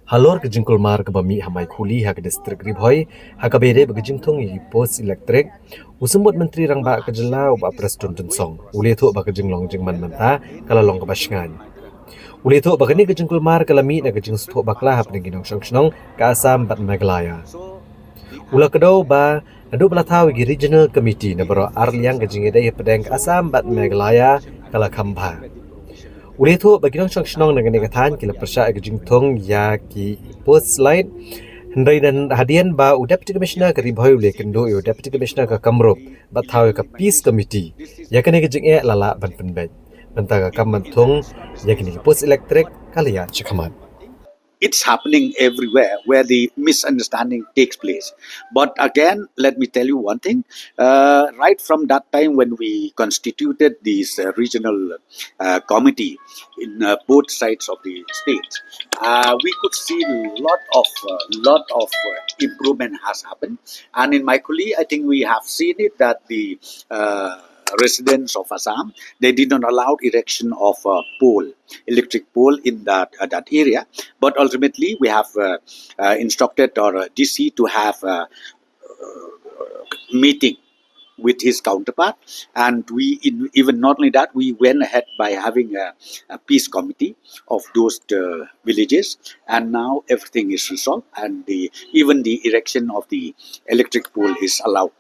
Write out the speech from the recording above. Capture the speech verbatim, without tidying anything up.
Halor ka jingkulmar kaba mih ha Maikhuli ha ka distrik Ri Bhoi, ha kaba ïadei bad ka jingthung ïa ki post elektrik, u Symbud Myntri Rangbah ka jylla u Bah Prestone Tynsong u la ïathuh ba ka jinglong jingman mynta ka la long kaba shngaiñ. U la ïathuh ba kane ka jingkulmar ka la mih na ka jingsngewthuh bakla hapdeng ki nongshong shnong ka Assam bad Meghalaya. U la kdew ba naduh ba la thaw ïa ki regional committee na baroh arliang, ka jingïadei hapdeng ka Assam bad Meghalaya ka la kham bha. U la ïathuh ba ki nongshong shnong na kane ka thaiñ ki la pyrshah ïa ka jingthung ïa ki post light, hynrei hadien ba u Deputy Commissioner ka Ri Bhoi u la ïakynduh ïa u Deputy Commissioner ka Kamrup bad thaw ïa ka Peace Committee, ïa kane ka jingeh la lah ban pynbeit. Bynta ka kam ban thung ïa kine ki post elektrik ka la ïaid shakhmat. It's happening everywhere where the misunderstanding takes place. But again, let me tell you one thing. Uh, right from that time when we constituted this uh, regional uh, committee in uh, both sides of the state, uh, we could see a lot of uh, lot of uh, improvement has happened. And in Maikhuli, I think we have seen it that the uh, residents of Assam, they did not allow erection of a pole, electric pole in that uh, that area. But ultimately, we have uh, uh, instructed our uh, D C to have a uh, meeting with his counterpart, and we in, even not only that, we went ahead by having a, a peace committee of those uh, villages, and now everything is resolved, and the even the erection of the electric pole is allowed.